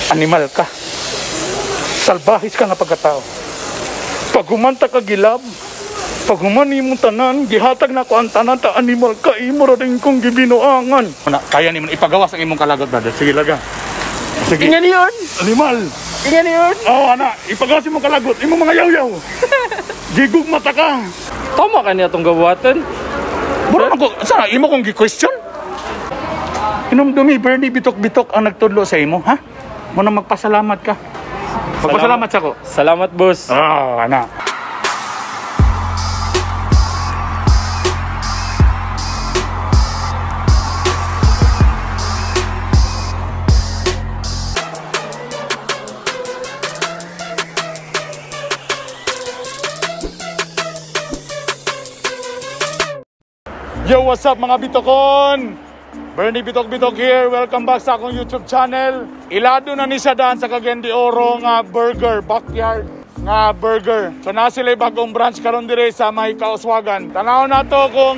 Animal ka. Salbahis ka nga pagkatao. Pag humanta ka gilab, pag human imong tanan, gihatag na ko ang tanan ta animal ka, imo ra din kong gibinuangan. Na, kaya nimo ipagawas ang imong kalagot, brother. Sige laga. Sige. Ingan yun! Animal. Ingan yun! Oh, ana, ipagawas imong kalagot, imong mga yaw-yaw. Gigugma ta ka. Tama ka niya itong gabuhatan. Bro, ko, sana imo kong gi-question? Inumdumi, Bernie Bitok-Bitok ang nagtudlo sa imo, ha? Muna magpasalamat ka. Magpasalamat sa ko. Salamat, boss. Ah, ana. Yo, what's up mga Bitokon? Bernie Bitok Bitok here. Welcome back sa akong YouTube channel. Ilado na ni siya daan sa Cagayan de Oro nga burger, backyard nga burger. So na sila bagong branch karon dire sa may Kauswagan. Tanaw na to kung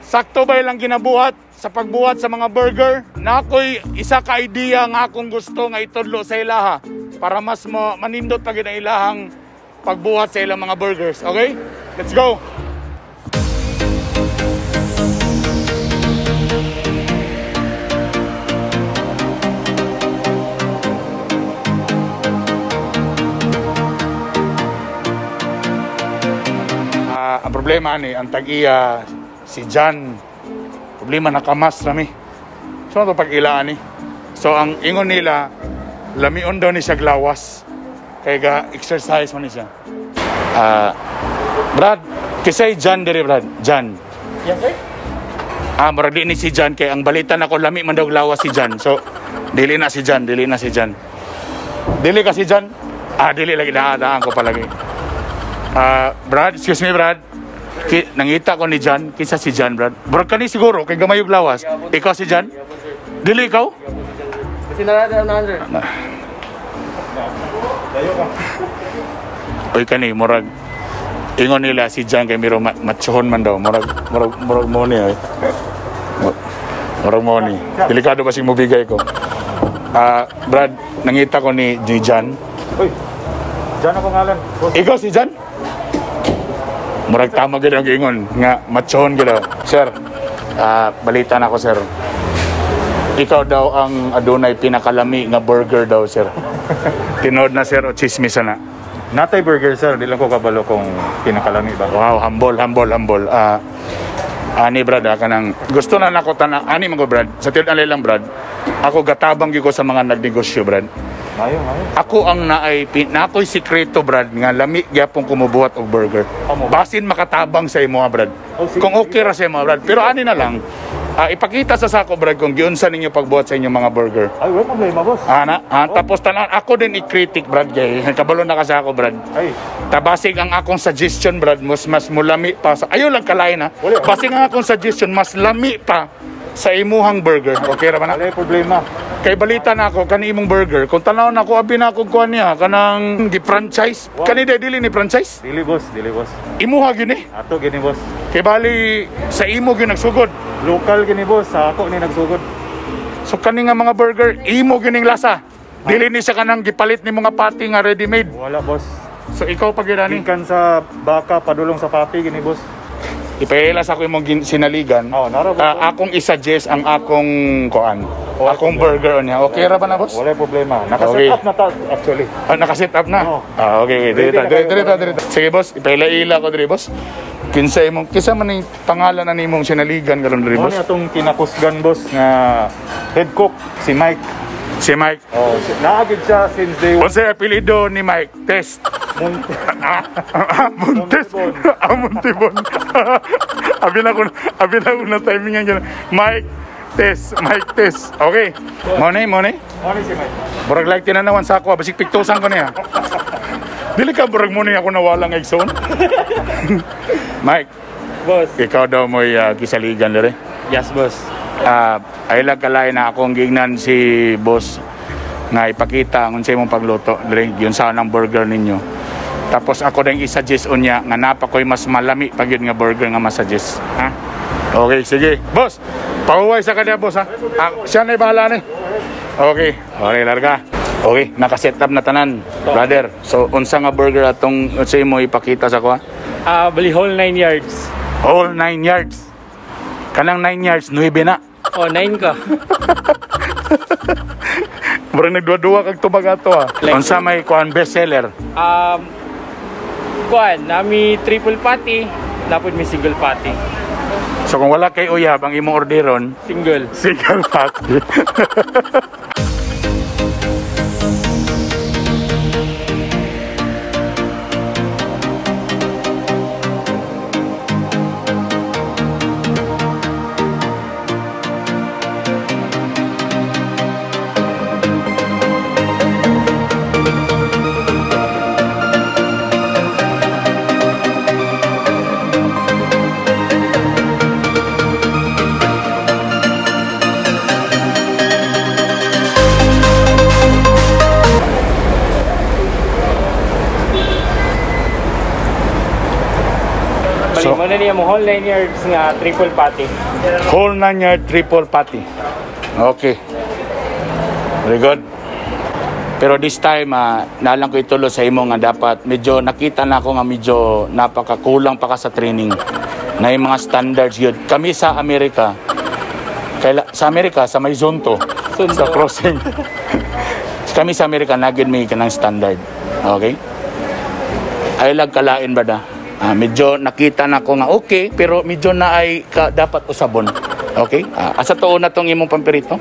sakto ba ilang ginabuhat sa pagbuhat sa mga burger. Na ako'y isa ka idea nga akong gusto nga itudlo sa ilaha para mas manindot pa gid ang ilahang pagbuhat sa ilang mga burgers. Okay? Let's go! Ang problema ni ang tag-iya si Jan, problema nakamas rami. So ano pag-ilaan ni? So ang ingon nila, lamion daw ni siya glawas. Kaya ga exercise man ni siya. Brad, kisay Jan diri Brad, Jan. Yes sir. Ah, murag di ni si Jan kay ang balita nako lami man daw glawas si Jan. So dili na si Jan, dili na si Jan. Dili ka si Jan? Ah, dili lagi daan ko palagi. Brad, excuse me Brad. Nangita ko ni Jan, kinsa si Jan Brad? Brad kani siguro kay gamayog lawas. Ikaw si Jan? Dili ikaw? Kasi narada na sir. Layo ka. Oy kani murag ingon nila si Jan kay miro matsuhon man daw. Murag murag murag mo ni oy. Murag mo ni. Delikado ba sing mobigay ko? Brad, nangita ko ni Jan. Oy. Jan ako ngalan. Ikaw si Jan? Murag tama gid ang giingon nga matsohon gid. Sir, balita na ko sir. Ikaw daw ang adunay pinakalami nga burger daw sir. Tinuod na sir o chismis na? Natay burger sir, di lang ko kabalo kung pinakalami ba. Wow, humble, humble, humble. Ani brad, kanang gusto na nako tanan ani man ko brad. Sa tiud lang brad. Ako gatabang gyud ko sa mga nagnegosyo brad. Mayo, mayo. Ako ang naay nakoy sikreto brad nga lami gyapon kumubuhat og burger. Basin makatabang sa imo brad. Oh, sige, kung okay ra sa imo brad. Pero ani na lang, ipakita sa sako brad kung giunsa ninyo pagbuhat sa inyong mga burger. Ay, wala problema boss. Ana, tapos tanan ako din i-critic brad kay kabalo na ka sa ako brad. Ay. Tabasig ang akong suggestion brad, mas mulami pa sa ayo lang kalain ha. Basig ang akong suggestion mas lami pa sa imuhang burger. Okay ra ba na? Wala problema. Kay balita na ako kani imong burger. Kung tanaw na ako abi na ako kuan niya kanang gi-franchise. Wow. Kani day dili ni franchise? Dili boss, dili boss. Imuha gyud ni. Ato gini boss. Kay bali sa imo gyud nagsugod. Local gini boss, sa ako ni nagsugod. So kani nga mga burger imo gyud ning lasa. Dili ni siya kanang gipalit ni mga patty nga ready made. Wala boss. So ikaw pa gyud ani. Gikan sa baka padulong sa papi gini boss. Ipaila sa ako imong sinaligan. Oh, nara, boss. Akong i-suggest ang akong kuan. Akong burger niya. Okay ra ba na boss? Wala problema. Naka-set Okay. up na ta actually. Ah, naka-set up na. Oh. Ah, okay, okay. Diri ta, Ready na diri, kayo, diri ta, diri ta. Sige boss, ipaila-ila ko diri boss. Kinsa imong kinsa man ning pangalan na nimong sinaligan karon diri Mo boss? ni atong kinakusgan boss nga head cook si Mike. Si Mike. Oh, naagid siya since day one. Unsay apelyido ni Mike? Test. Montes. Montibon. Abi na ko na timing yan. Mike Test, Mike Test. Okay. Mo ni. Mo ni si Mike. Murag like tinanawan sa ako, basig piktusan ko niya. Dili ka murag mo ni ako nawala nga igsoon. Mike, Boss. ikaw daw mo'y kisaligan dire. Yes, boss. Ay lang kalay na akong gignan si boss nga ipakita ang unsay imong pagluto dire yun sa ng burger ninyo. Tapos ako din i-suggest unya nga napa ko'y mas malami pag yun nga burger nga masuggest. Ha? Okay, sige. Boss, pahuway sa kanya boss ha. Siya na bahala ni. Okay. Okay, larga. Okay, naka-set up na tanan, brother. So unsa nga burger atong unsa imo ipakita sa kuha? Bali whole 9 yards. Whole 9 yards. Kanang 9 yards, 9 na. Oh, 9 ka. Murag nagduwa-duwa kag tubag ato ah. Like, unsa may kuan best seller? Kuan, nami triple patty, napod mi single patty. So kung wala kay uyab ang imong orderon, single. Single patty. So, muna niya mo whole 9 yards nga triple patty. Whole 9 yard triple patty. Okay. Very good. Pero this time, nalang ko itulo sa imo nga dapat medyo nakita na ako nga medyo napakakulang pa ka sa training. Na yung mga standards yun. Kami sa Amerika, sa Amerika, sa may zone to, sa crossing. Kami sa Amerika, nagyod may kanang standard. Okay? Ay lag kalain ba na? Medyo nakita na ko nga okay, pero medyo na ay dapat usabon. Okay? Asa tuon na tong imong pampirito?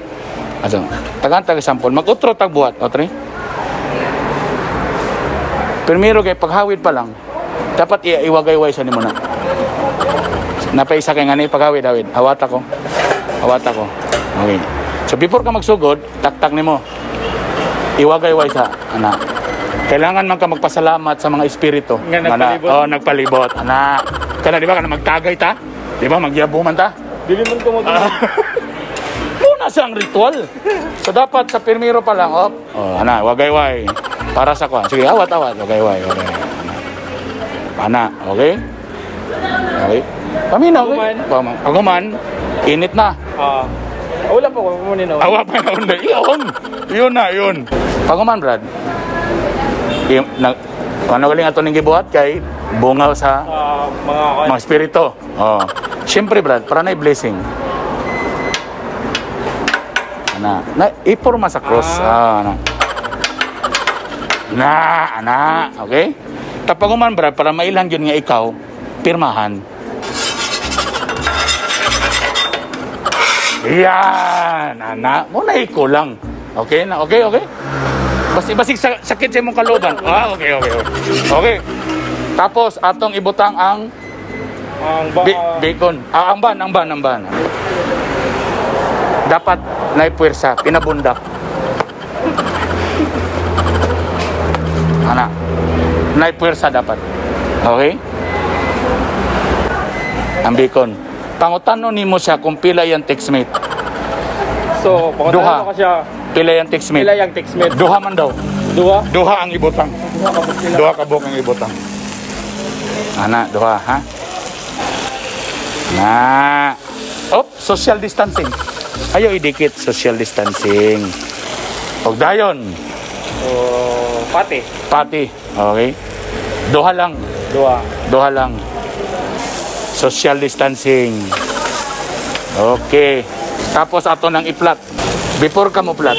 Asa? Tagan taga sample. Mag-utro tag buhat, otre. Primero kay paghawid pa lang, dapat iwagayway sa nimo na. Napaisa kay ngani paghawid-hawid. Awata ko. Awata ko. Okay. So before ka magsugod, taktak nimo. Iwagayway sa ana. Kailangan man ka magpasalamat sa mga espiritu. Nga nagpalibot. Oh, nagpalibot. Ana. Kana di ba kana magtagay ta? Di ba magyabo man ta? Dili man ko mag Muna siyang ritual. So dapat sa pirmiro pa lang, oh, ana, wagayway. Para sa kuan. Sige, awat-awat, wagayway, wagayway. Ana, okay? Okay. Paminaw, okay? Paguman, init na. Wala pa ko muna na. Awa pa na. Iyon. Iyon na, iyon. Paguman, Brad. Ano galing ato ning gibuhat kay bungaw sa mga espiritu. Oh. Siyempre, Brad, para na blessing. Ana, na iporma sa cross. Ana. Na, ana, okay? Tapaguman, Brad, para mailan gyud nga ikaw pirmahan. Yan, ana, mo na ikulang. Okay na, okay, okay. Basig sakit sa imong kalooban. Okay, okay, okay. Okay. Tapos atong ibutang ang bacon. Ang ban. Dapat naipuwersa, pinabundak. Ana. Naipuwersa dapat. Okay? Ang bacon. Pangutano nimo siya kung pila yang textmate. So, pangutano ka siya. Pila yung textmate? Pila yung textmate? Duha man daw. Duha? Duha ang ibutang. Duha kabuk ang ibutang. Ana, duha, ha? Na. Oh, social distancing. Ayaw idikit, social distancing. Og dayon. Oh, pati. Pati. Okay. Duha lang. Duha. Duha lang. Social distancing. Okay. Tapos ato nang iplat. Before ka mo plat,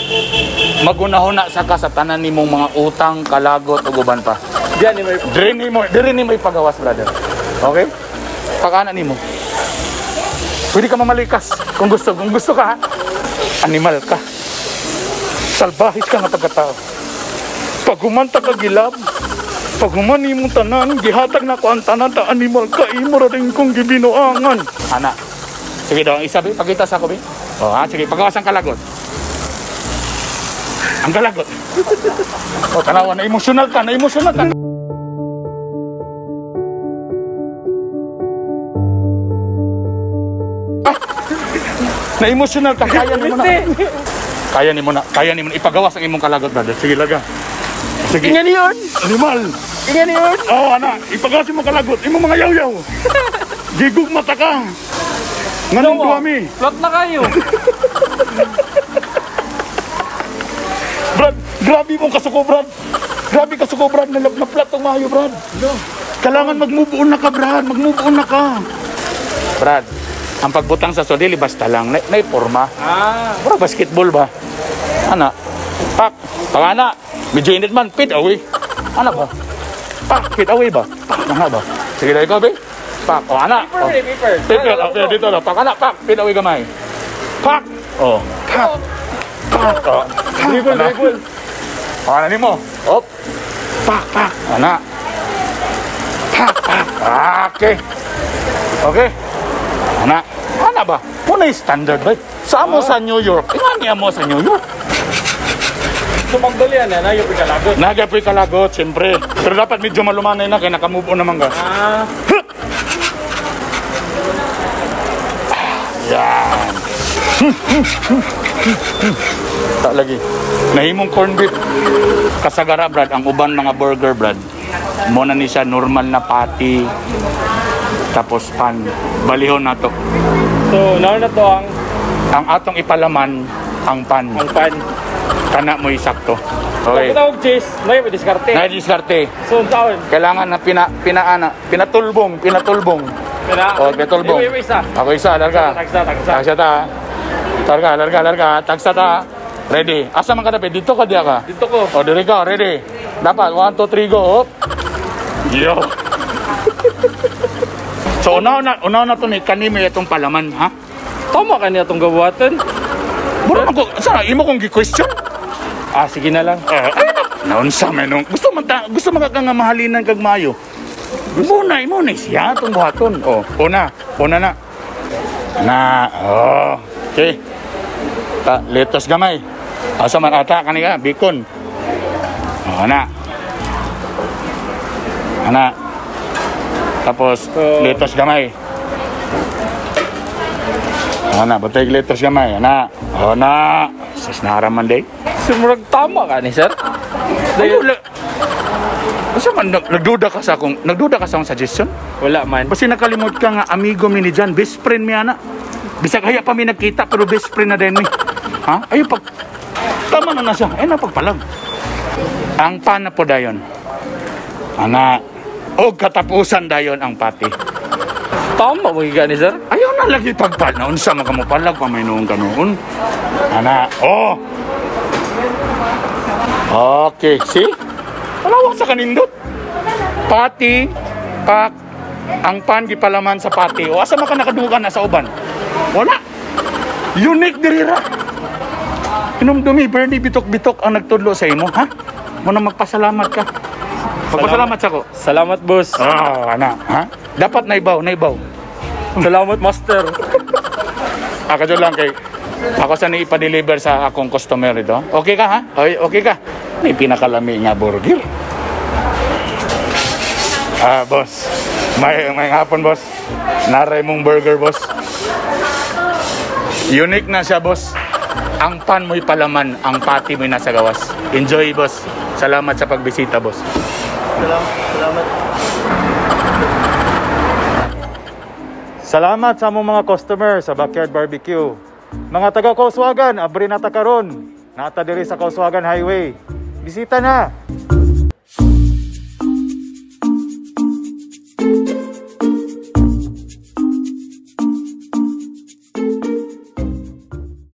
magunahuna sa ka sa tanan nimong mga utang, kalagot ug uban pa. Diyan ni may diri ni may pagawas, brother. Okay? Pag-ana nimo. Pwede ka mamalikas kung gusto, ka ha. Animal ka. Salbahis ka nga pagkatao. Pag humanta ka gilab, pag human nimong tanan, gihatag na ko ang tanan ta animal ka imo ra rin kong gibinuangan. Ana. Sige daw ang isa bi, pakita sa ako bi. Oh, ha, sige, pagawas ang kalagot. Ang kalagot. O, tanawa, na-emotional ka, na-emotional ka. Na-emotional ka, kaya ni mo na. Kaya ni mo na, kaya ni mo na. Ipagawas ang imong kalagot, brother. Sige, laga. Sige. Ingan yun! Animal! Ingan yun! Oo, ana, ipagawas imong kalagot. Imong mga yaw-yaw. Gigug mata ka. Nganong duwami? Plot na kayo. Brad, Grabe mong kasuko, Brad. Grabe kasuko, Brad. Nalap tong maayo, Brad. Kailangan mag-move on na ka, Brad. Mag-move on na ka. Brad, ang pagbutang sa sodili, basta lang. Na porma. Ah. Mura basketball ba? Ana. Pak. Pangana. Medyo init man. Fade away. Ana ba? Pak. Fade away ba? Pak. Ana ba? Sige na ikaw, be. Pak. O, ana. Paper, O. eh, paper. Paper. O, okay, dito na. Pak. Ana. Pak. Fade away gamay. Pak. O. Pak. Pak. O. Dribble, Ana. Dribble. O, ana nimo. Op. Pak. Pak. Ana. Pak. Pak. Okay. Okay. Ana. Ana ba? Muna yung standard ba? Sa amo sa New York. Inga niya mo sa New York. So magdalian na, na yung pigalagot. Nagapoy kalagot, siyempre. Pero dapat medyo malumanay na kaya nakamove on naman ka. Ah. Yan. Tak lagi. Nahimong corn beef. Kasagara, Brad, ang uban mga burger, Brad. Mo na ni siya normal na patty. Tapos pan. Balihon na to. So, naon na to ang Ang atong ipalaman, ang pan. ang pan. Kana mo isakto. Okay. Pag tawag cheese, na yung diskarte. Na-diskarte. So, unsaon? Kailangan na pinaana, pinatulbong, pinatulbong. Pina, Oh, pinatulbong. Iwa, iwa isa. Ako isa, larga. Tagsa, tagsa. Tagsa ta. Larga, larga, larga. Tagsa ta. Ready. Asa man ka dapat? Dito ka diya ka? Dito ko. O, diri ka. Ready. Dapat, 1, 2, 3, go. Up. Yo. So, una na to ni kanimo itong palaman, ha? Tama ka niya itong gabuhatan. Bro, man ko, sana, imo kong gi-question? Ah, sige na lang. Eh, ay, naunsa man nung gusto man ka nga mahalinan kag maayo. Muna, imo na siya atong buhaton. Oh, una, una na. Na, oh, okay. Ta, letos gamay. Asa man ata kani ka, bacon. Oh, ana. Ana. Tapos, So- letos gamay. Ana, batay letos gamay. Ana. Oh, na. Sus naraman day. Sumurag tama ka ni sir. Ayo, Asa man nagduda ka sa akong suggestion? Wala man. Kasi nakalimot ka nga amigo mi ni Jan, best friend mi ana. Bisag haya pa mi nagkita pero best friend na din mi. Ha? Ayo pag tama na na siya. Ay na pagpalag. Ang pan na po dayon. Ana, og katapusan dayon ang pati. Tama mo ni sir. Ayaw na lagi pagpal na unsa man kamo palag pa may noon kanoon. Ana, oh. Okay, see? Palawak sa kanindot. Pati, pak, ang pan gipalaman sa pati. O asa man ka nakadugan na sa uban? Wala. Unique diri ra. Hinumdumi, Bernie, bitok-bitok ang nagtudlo sa imo, ha? Muna magpasalamat ka. Magpasalamat sa ko. Salamat, boss. Ah, ana, ha? Dapat naibaw, naibaw. Salamat, master. Ah, kadyo lang kay ako sa ipa-deliver sa akong customer ito. Okay ka ha? Okay, okay ka. May pinakalami nga burger. Ah, boss. May hapon, boss. Naray mong burger, boss. Unique na siya, boss. Ang pan mo'y palaman, ang pati mo'y nasa gawas. Enjoy, boss. Salamat sa pagbisita, boss. Salamat. Salamat sa among mga customer sa Backyard Barbecue. Mga taga Kauswagan, abri na ta karon. Nata diri sa Kauswagan Highway. Bisita na.